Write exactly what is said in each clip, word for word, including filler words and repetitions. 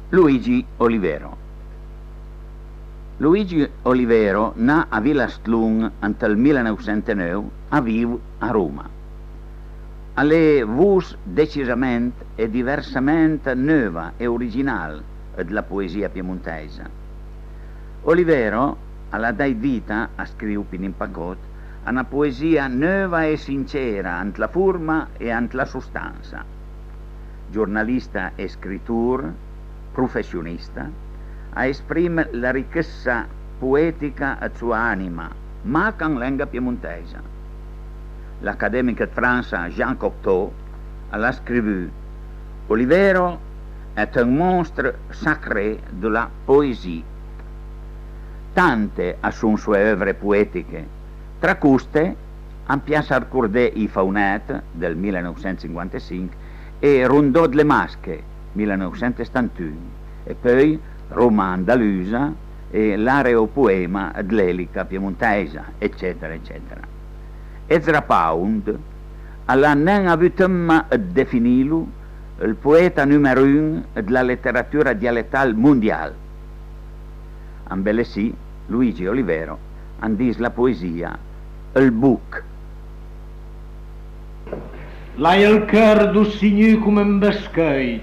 Luigi Olivero. Luigi Olivero, nà a Vilastlon ant ël mila neuvsent e neuv, a viv a Roma. A l'é vos decisament e diversament neuva e original dla poesìa piemontèisa. Olivero a l'ha dàit vita, a scriv pì nin pacòt, a na poesìa neuva e sincera ant la forma e ant la sostansa. Giornalista e scritor, professionista, a esprim la richëssa poetica ëd soa ànima, mach an lenga piemontèisa. L'acadèmich ëd Fransa Jean Cocteau a l'ha scrivù: Olivero est un monstre sacré de la poésie. Tante a son soe euvre poetiche, tra coste am pias arcordé I Faunèt dël mila neuvsent sinquantesinch e Rondò dle masche, mila neuvsent stantun, e peui Roma andalusa e L'areopoema dl'Elica piemontèisa, eccetera, eccetera. Ezra Pound a l'ha nen avù tëmma ëd definilo ël poeta numero un dla leteratura dialetal mondial. Ambelessì, Luigi Olivero and dis la poesìa ël boch. L'hai ël cheur dossinù come un beuscheuj,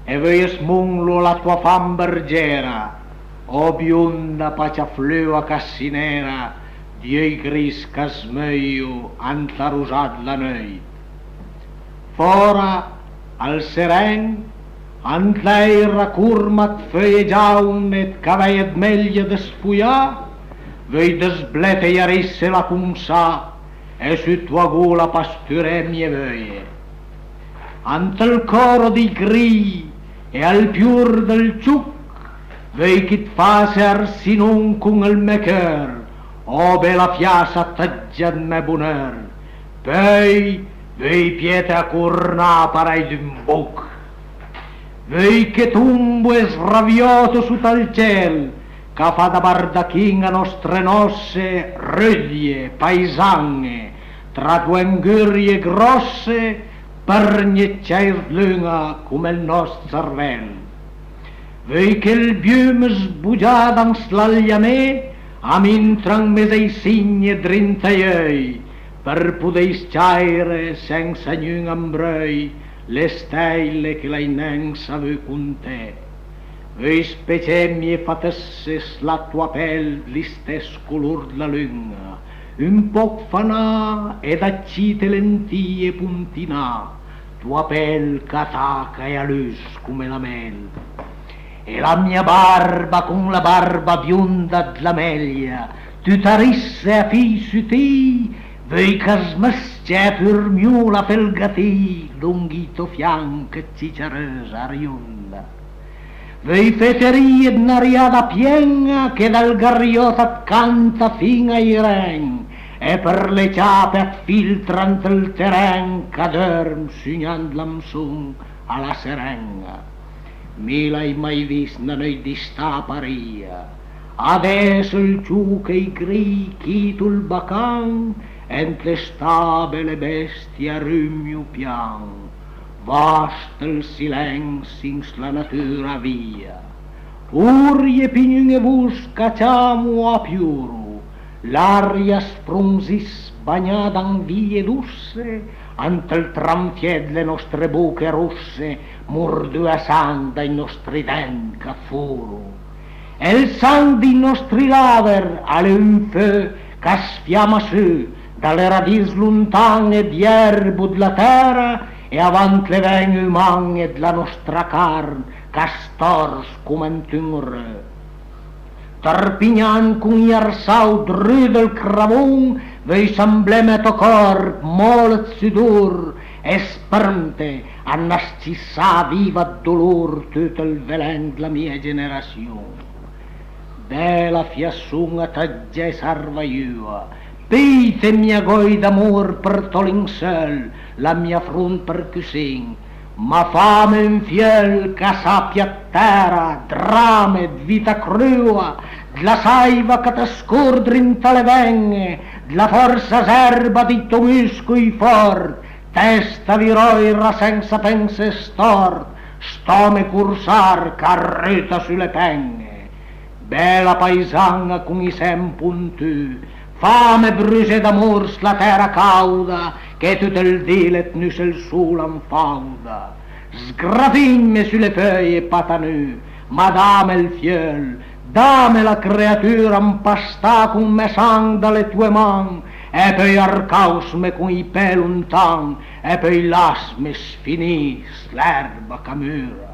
e veuj smonlo a la toa fam bergera, o bionda pacia flua ch'a s'i nera, d'euj gris ch'a smeujo ant la rosà dla neuit. Fòra, al seren, ant l'èira corma ëd feuj giaune e ëd cavèj ëd mèlje dëspojà, veuj dësblete j'arisse la consà e su toa gola pasturé mie veuje. Ant ël coro dij grij e al pior dël cioch, veuj ch'i të fase arsinon con ël mè cheur, o bela fiassa tëggia ëd mè boneur. Peui veuj piete a cornà parèj d'un boch. Veuj che tombo e sraviòto sota ël cel, ch'a fa da bardachin a nòstre nòsse rudie, paisan-e, tra doe angurie gròsse, përgne ëd cèir ëd lun-a come ël nòst servel. Veuj che ël bium sbogià dins l'agliamé a m'intra an mes ai signe drinta j'euj, për podé-j s-ciàire sensa gnun ambreuj le stèile che l'hai nen savù conté. Veuj specé mie fatësse s'la toa pèl dl'istess color dla lun-a, un pòch fanà e da cite lentije pontinà, toa pèl ch'a taca e a lus come la mel. E la mia barba con la barba bionda dla mèlja, tuta rissa e a fij sutij, veuj ch'a smës-ce e furmiola fël gatij longh ij tò fianch ëd ciciareusa rionda. Veuj feterije ëd na riada pien-a che dal gariòt a të canta fin ai ren, e për le ciape a të filtra ant ël teren ch'a deurm sugnand l'amson a la seren-a. Mi l'hai mai vist na neuit d'istà parija. Adess ël cioch e ij grij chito ël bacan, e ant le stabe le bestie a rumio pian. Vast ël silensi an s'la natura vija. Orie, pignun e vos ch'a ciamo o a pioro, l'aria a spronzis bagnada an vije dosse, ant ël tranfié dle nòstre boche rosse, mordue a sang dai nòstri dent ch'a foro. E ël sang dij nòstri laver a l'é un feu ch'a sfiama su da le radiss lontan-e d'ierbo dla tèra e avant le ven-e uman-e dla nòstra carn ch'a stòrs coma ant un reu. Tërpignand con ij arsau dru dël cravon, veuj sambleme tò còrp mòl ëd sudor e spërmte a na scissà viva ëd dolor tut ël velen dla mia generassion. Bela fiasson a tëggia e sarvajua, pijte mia gòj d'amor për tò linseul, la mia front për cussin, ma fame un fieul ch'a sapia ëd tèra, drame, ëd vita crua, dla saiva ch'a të scor drinta le ven-e, dla fòrsa zerba dij tò muscoj fòrt, testa di ròira sensa pensé stòrt, St'òme corsar ch'a ruta su le pen-e, bela paisan-a con ij sen pontù, fame brusé d'amor s'la tèra càuda, che tot ël di le tnù se ël sol a 'nfàuda. Sgrafin-me su le feuj-e, patanù, ma dame ël fieul, dame la creatura 'mpastà con mè sang da le toe man, e peui arcàuss-me con ij pé lontan, e peui lass-me sfinì s'l'erba ch'a mura.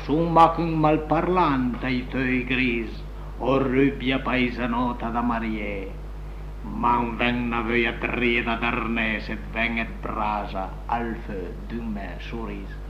Son mach un malparlant ai teuj gris, o rubia paisanòta da marié, ma 'm ven na veuja trida d'arnés e 't ven e 't brasa al feu d'un mè soris.